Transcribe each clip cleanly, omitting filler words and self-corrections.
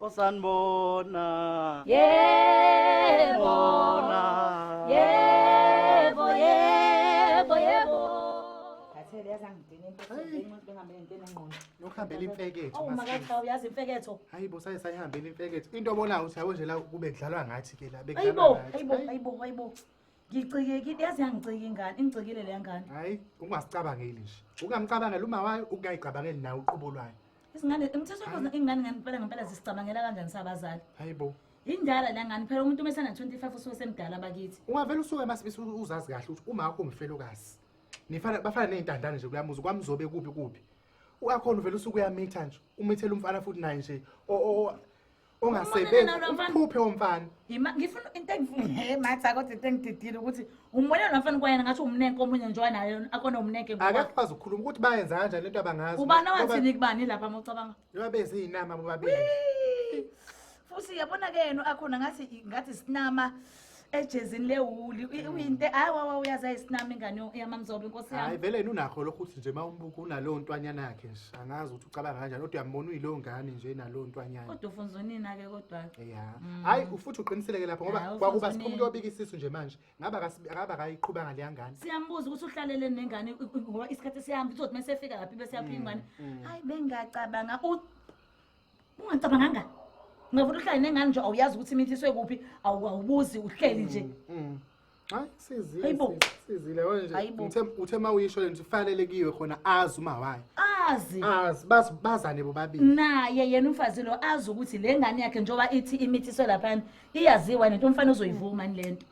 Osanibona. Yebo. Bona. Yebo, yebo, yebo. Khathele yazi angidini into Hayi. umuntu bengamele into enengqondo. Nokuhambela imfeketho. Awu Masibisi. makaqhawe uyazi imfeketho. Hayi bo, saye sayihambela imfeketho. Into obonayo ukuthi yabo nje la kube kudlalwa ngathi ke la Ayibo, bekudlalwa ngathi. ayibo, ayibo, ayibo. Ngicikekile yazi yangicika ingane, ingicikile le ngane. Hayi, ungasicabangeli nje. Ungamcabangeli uma wayo, ungayicabangeli nawe uqobo lwayo. Izingane umthetho wakho ingane ngempela ngempela zisicabangela kanjani sabazali? Hayi bo. Indala le ngane phela umuntu uma esena 25 usuke semdala bakithi. Ungavela usuke Masibisi uzazi kahle ukuthi uma wakho umfelokazi. Nifana bafana nezintandane nje kuyamuzi kwamzobe kubi kubi. Uyakhona uvela usuke uyamitha nje. Umithela umfana futhi naye nje o ongasebenzi Umbonela lo mfana? umphuphe womfana. Yima ngifuna into engifuna hey matha kodwa into engididile ukuthi umbonela lo mfana kwayena ngathi umnenke omunye nje wanayo akona umnenke ngokwakhe. Akakwazi ukukhuluma ukuthi bayenza kanjani lento abangazi. Ubani wathini kubani lapha mawucabanga? Njengoba beziyinama bobabili. Futhi yabona ke yena akhona ngathi ngathi sinama ejezini lewuli uyinte hayi wawa uyazi ayisinama ingane yamamzobe inkosi Hayi yami. vele yena unakho lokho ukuthi nje mawumbuka unalowo ntwanyana yakhe nje angazi ukuthi ucabanga kanjani kodwa uyambona uyilowo ngane nje nalowo ntwanyana. Kodwa ufunza unina ke kodwa. Ya. Hayi futhi uqinisile ke lapho ngoba Hayi, kwakuba ufunza siphuma unina. ukuyobika isisu nje manje ngaba ngaba kayiqhubanga leya ngane. Siyambuza ukuthi uhlalele nengane ngoba isikhathi siyahamba uzothi mase efika lapha bese yaphi ingane. Hayi bengacabanga u ungacabanganga. Ungavula uhlale nengane nje awuyazi ukuthi imithi iswe kuphi awubuzi uhleli nje. Hayi sizile. Hayibo. Sizile wena Hayibo. nje. Uthe mawuyisho le nto ufanele kiwe khona azi uma wayo. Azi. Azi bazane bobabili. Naye yena umfazi lo azi ukuthi le ngane yakhe njengoba ithi imithi iselaphana iyaziwa nento umfana uzoyivuma ni lento.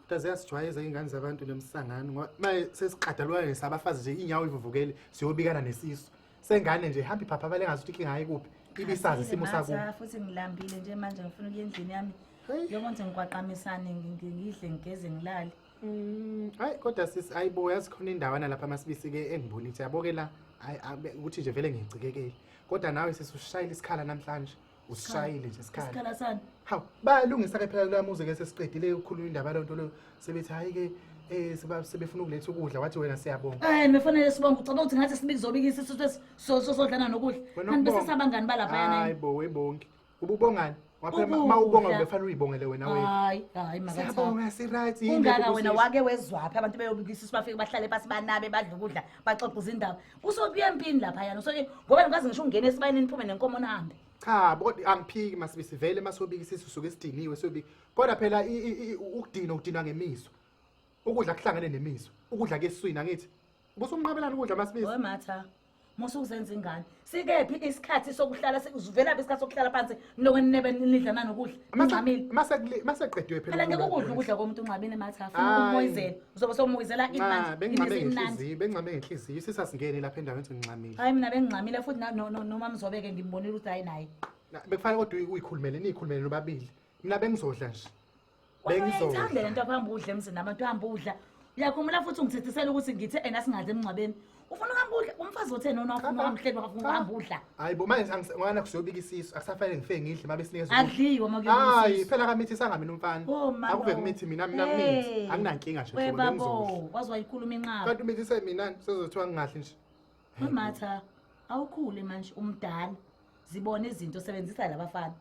Kodwa ziyasijwayeza iy'ngane zabantu nemsangano ngoba maye sesiqadalwane sabafazi nje iy'nyawo ivuvukele siyobikana nesisu. Sengane nje hamba iphapha bale ngazi ukuthi inkinga ayikuphi. Ibisazi isimo sakubo. Matha, futhi ngilambile nje manje ngifuna ukuya endlini yami. Hey. Yobona ngikwaqamisane ngidle ngigeze ngilale. Hayi kodwa sisi ayibo yazi khona indawana lapha Masibisi ke engibona ithi yabo ke la hayi ukuthi nje vele ngicikekele. Kodwa nawe sisi usishayile isikhala namhlanje. Usishayile nje isikhala. Isikhala sani? Hawu bayalungisa ke phela kuloya muzi ke sesiqedile ukukhuluma indaba yalonto leyo sebethi hayi ke sebefuna ukuletha ukudla wathi wena siyabonga. Mefanele sibonge ucabanga ukuthi ngathi sibizobika isisu sosodlana nokudla. Wena Kanti bese ukubonga. sabangani balapha Hayi yana. bo webonke. Ububongani? Waphela Ukudla. ma ubonga ubefanele uyibongele wena wena. Hayi, hayi makatha. Siyabonga si right yini Ungaka lento wena kusisho? wake wezwaphi abantu beyobika isisu bafike bahlale phansi banabe badle ukudla baxoxe izindaba. Usobuya empini lapha yana usoke ngoba ngikaze ngisho ungene esibayeni niphume nenkomo nihambe. Cha kodwa angiphiki Masibisi vele masobika isisu suke sidiniwe sobika. Kodwa phela ukudinwa ukudinwa ngemizwa. Ukudla kuhlangene nemizwa. Ukudla keswini angithi. Ubusumnqabelana ukudla Masibisi. Oy matha. Musu uzenza ingane. Sikephi isikhathi sokuhlala uvelaphi isikhathi sokuhlala phansi nilokho ninebe nidlana nokudla. Ningxamile. Mase mase qediwe phela. Phela ngeke ukulwa ukudla ukudla komuntu unxabile matha. Funa Hayi. ukumoyizela. Uzobe sewumoyizela Cha, imanje. bengingxame ngenhliziyo, bengingxame ngenhliziyo. Sisasingene lapha endaweni ethi ngingxamile. Hayi mina bengingxamile futhi noma mzobeke ngimbonile ukuthi hayi naye. Bekufanele kodwa uyikhulumele niyikhulumele nobabili. Mina bengizodla nje. Uyayithanda lento akuhamba udla emzini abantu uhamba udla. Uyakhumbula futhi ungithethisela ukuthi ngithe ena singadli emngcwabeni. Ufuna ukuhamba udla umfazi othe nona ufuna ukuhamba uhleli ufuna ukuhamba udla. Hayi bo manje ngwana kuzobika isisu akusafanele ngifike ngidle mabe sinikeza Akudliwa uma kuyobika Hayi isisu. phela kamithisanga mina umfana. Oh, mama. Akuve kumithi mina mina mithi anginankinga nje We hlobo, bengizodla. babo, waze wayikhuluma inqaba. Kanti umithise mina sezothiwa ngingadli nje. Matha, awukhule manje umdala. Zibone izinto sebenzisa labafana.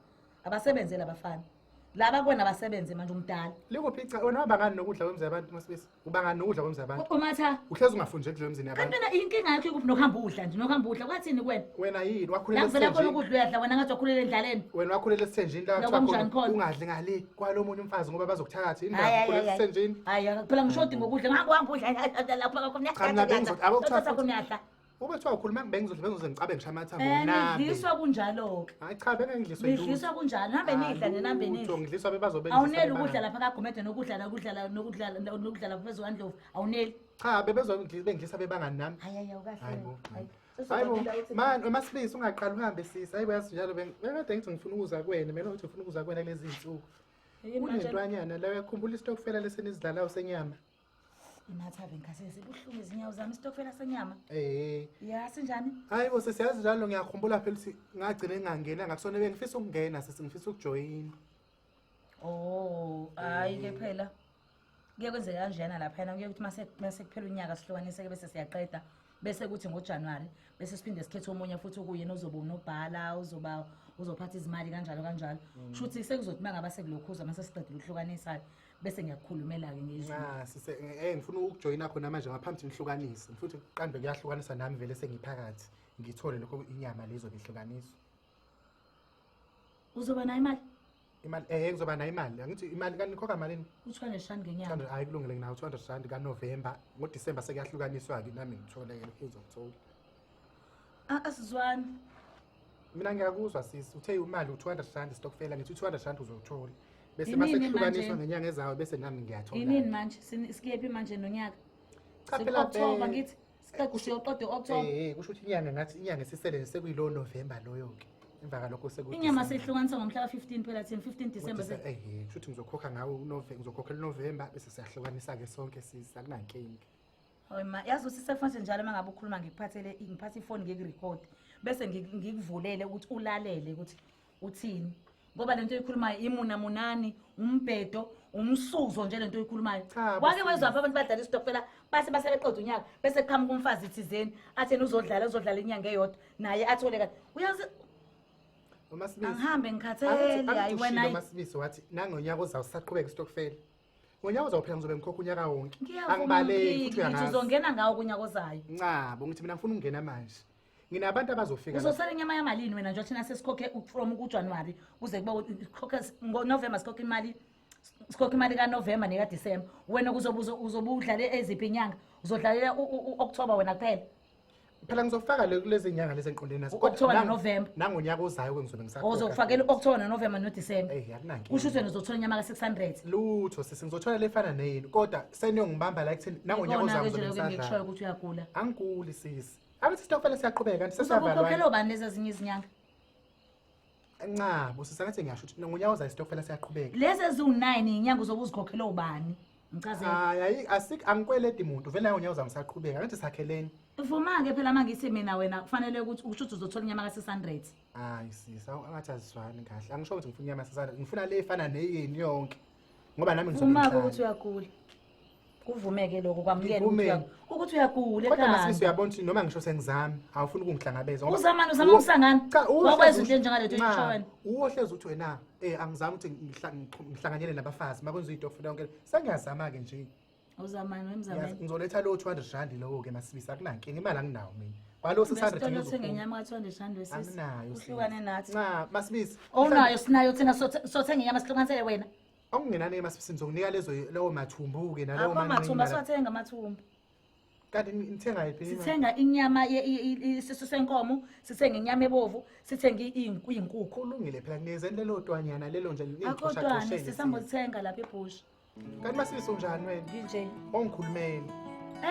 Abasebenze labafana. Laba kuwena abasebenze manje umdala. Likuphi ica wena wabangani nokudla kwemzi yabantu Masibisi? Ubangani nokudla kwemzi yabantu? Umatha, Uhlezi ungafundi nje kudla emzini kanti yabantu. wena inkinga yakho ikuphi nokuhamba udla nje nokuhamba udla kwathini kuwena? Wena yini wakhulela La kuvela khona esithenjini? ukudla uyadla wena ngathi wakhulela endlaleni. Wena wakhulela esithenjini la La kuthiwa kunjani khona khona? ungadli ngale kwalo munye umfazi ngoba bazokuthakatha indaba Hayi, hayi, ukhulela hayi. esithenjini. Hayi, phela ngishodi ngokudla ngihamba uhamba udla lapha kwakho Cha, mina abo kuthiwa futhi- uyadla. Ube kuthiwa ukhuluma bengizodla bengizoze ngicabe ngisho amathambo nabe. Nidliswa kunjalo-ke. Hayi cha bengengidliswe lutho. Nidliswa kunjalo, nihambe nidla nje nihambe Lutho, nidla. ngidliswa bebazobe Awuneli ukudla lapha kaGumede nokudla nokudla nokudla nokudla lapha phezu kwaNdlovu. Awuneli. Cha bebezo bengidlisa bebangani nami. Hayi hayi awukahle. Hayi bo. Hayi. Hayi bo. Man, uMasibisi ungaqali uhambe sisi. Hayi bo yazi njalo bengikade ngithi ngifuna ukuza kuwena, mina ngithi ngifuna ukuza kuwena kulezi zinsuku. Yini manje? Kunentwanyana la uyakhumbula isitokfela lesenizidlalayo senyama. Imatha bengikhathele sibuhlungu izinyawo zami isitokfela senyama. Eh. Ya sinjani? Hayi bo sisi yazi njalo ngiyakhumbula phela ukuthi ngagcina ngingangena ngakusona bengifisa ukungena sisi ngifisa ukujoyina. Oh, hayi ke phela. Kuye kwenzeka kanjena laphana kuye ukuthi mase mase kuphela unyaka sihlukanise ke bese siyaqeda bese kuthi ngoJanuary bese siphinde sikhethe omunye futhi okuyena ozoba unobhala uzoba Uzophatha izimali kanjalo kanjalo. Shuthi sekuzothi uma ngabe sekulokhuza mase siqedile ukuhlukanisayo bese ngiyakukhulumela-ke ngezwi. Nca sise ngifuna ukujoyina khona manje ngaphambi ukuthi nihlukanise. Futhi kuqandwe kuyahlukanisa nami vele sengiphakathi. Ngithole lokho inyama lezo behlukaniswa. Uzoba nayo imali? Imali ngizoba nayo imali. Angithi imali kanikhokha malini? U-200 rand ngenyanga. 200 hayi kulungile nginawo 200 rand kaNovember. NgoDecember sekuyahlukaniswa ke nami ngithole ke lokho uzokuthola. Ah, asizwani. Mina ngiyakuzwa sisi, uthe imali u200 rand stokfela ngithi u200 rand uzothola. Bese Inini mase kuhlukaniswa manje? ngenyanga ezayo bese nami ngiyathola. Inini manje? Sikuyephi manje nonyaka? Cha phela October vele. ngithi. Siqeda siyoqeda u-October. Kusho ukuthi inyanga ngathi inyanga esisele nje sekuyilo November loyo ke. Emva kalokho seku Inyama seyihlukanisa ngomhla ka-15 phela thina 15 December. Kusho ukuthi ngizokhokha ngawo uNovember, ngizokhokhela uNovember bese siyahlukanisa ke sonke sisi akunankinga. Hayi ma, yazi ukuthi sekufanele njalo uma ngabe ukhuluma ngikuphathele ngiphathe ifoni ngikurecord bese ngikuvulele ukuthi ulalele ukuthi uthini. Ngoba lento oyikhulumayo imunamunani, umbhedo, umsuzo nje lento oyikhulumayo. Cha, Wake bosisi. wezwa apha abantu badlala isitokfela base base beqeda unyaka bese kuqhamuka umfazi thizeni athi yena uzodlala inyanga eyodwa naye athole kahle. Uyazi UMasibisi. angihambe ngikhathele hayi wena. Angithi uMasibisi wathi nangonyaka ozayo sisaqhubeka isitokfela. Ngonyaka ozayo phela ngizobe ngikhokha unyaka wonke. Ngiyavuma Angibaleki futhi ngithi uyangazi. uzongena ngawo kunyaka ozayo. Ncabo ngithi mina ngifuna ukungena manje. Nginabantu abazofika. la. Uzosala inyama yamalini wena nje thina sesikhokhe from kuJanuary kuze kube sikhokhe ngoNovember sikhokhe imali sikhokhe imali kaNovember nekaDecember. Wena kuzobe uzobe udlale eziphi inyanga? Uzodlalela u-October wena kuphela. Phela ngizofaka kulezi nyanga lezi engiqondene nazo. U-October noNovember. Nangonyaka ozayo ke ngizobe ngisakhokha. Uzokufakela u-October noNovember noDecember. Akunankinga. Kusho ukuthi wena uzothola inyama ka-600. Lutho sisi ngizothola lefana neyini kodwa seniyongibamba la ekutheni nangonyaka Ikona-ke ozayo nje ngizobe lokho engikushoyo ngisadlala. ukuthi uyagula. Angiguli sisi. Angithi isitokfela siyaqhubeka kanti Uzobe sesiyavalwa. ukhokhela obani lezi ezinye izinyanga? Ncabo sisi angathi ngiyasho ukuthi ngonyaka ozayo isitokfela siyaqhubeka. Lezi eziwu-9 inyanga uzobe uzikhokhela obani? Ngichazele. Hayi asik angikweledi muntu vele nangonyaka ozayo ngisaqhubeka angithi sakheleni. Vuma-ke phela uma ngithi mina wena kufanele ukuthi usho ukuthi uzothola inyama ka-600. Hayi sisi angathi azizwani kahle. Angisho ukuthi ngifuna inyama sisana ngifuna le efana neyeni yonke. Ngoba nami ngizobe Vuma-ke ngihlala. ukuthi uyagula. Kuvumeke lokho kwamukela Ngivume. ukuthi uyagula Kodwa ekhanda. masisi uyabona ukuthi noma ngisho sengizama awufuni ukungihlangabeza ngoba Uzamani uzama ukusangana. Cha, uwohlezi Wakwenza into enjengaleto Nca, oyisho wena. uwohlezi uthi wena angizami ukuthi ngihlanganyele nabafazi makwenziwa into yonke. Sengiyazama ke nje. Uzamani wemzameni. Ngizoletha lo 200 rand lowo ke masibisi akunankinga imali anginawo mina. Kwalo 600 Besitolo ngizophuma. uthenga inyama ka-200 rand wesisi. Anginayo. sisi. Uhlukane nathi. Nca, masibisi. Owunayo sinayo thina sothenga inyama sihlukanisele wena. Okungenani masibisi ngizokunika lezo lawo mathumbu ke nalawo Akho mathumba manqina. siwathenga amathumbu. Kanti nithenga yiphi imali? Sithenga inyama isisu senkomo, sithenga inyama ebovu, sithenga iy'nkukhu. Kulungile phela nikezeni lelo twanyana lelo nje Akho twane ningixoshaqoshele. sisambothenga lapha ebhushi. Kanti masibisi unjani wena? Nginje. Ongikhulumeli.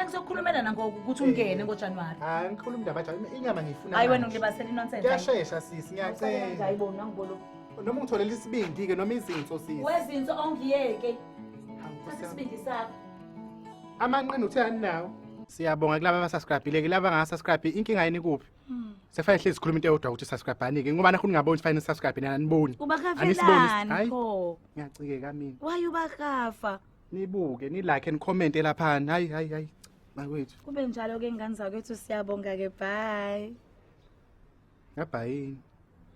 Ngizokukhulumela nangoku ukuthi ungene ngoJanuary. Hayi ngikhuluma indaba nje inyama ngiyifuna. Hayi wena manje. ungibasela inonsense. Kuyashesha sisi ngiyacela. Hayi bo nangibolo. Noma ungitholele isibindi ke noma izinso sisi. Wezinso ongiyeke. Hawu, Nkosi Thatha yami. isibindi sakho. Amanqina uthe aninawo. Siyabonga kulaba abasubscribe ke laba angasubscribe inkinga yini kuphi? Sekufanele hlezi sikhuluma into eyodwa ukuthi subscribe ani ke ngoba nakho ningaboni fanele subscribe nina aniboni. Ubakafelani Hayi pho? ngiyacikeka mina. Why ubakafa? Nibuke ni like and comment laphana. Hayi hayi hayi. Bakwethu. Kube njalo ke ngane zakwethu siyabonga ke bye. Ngabhayini.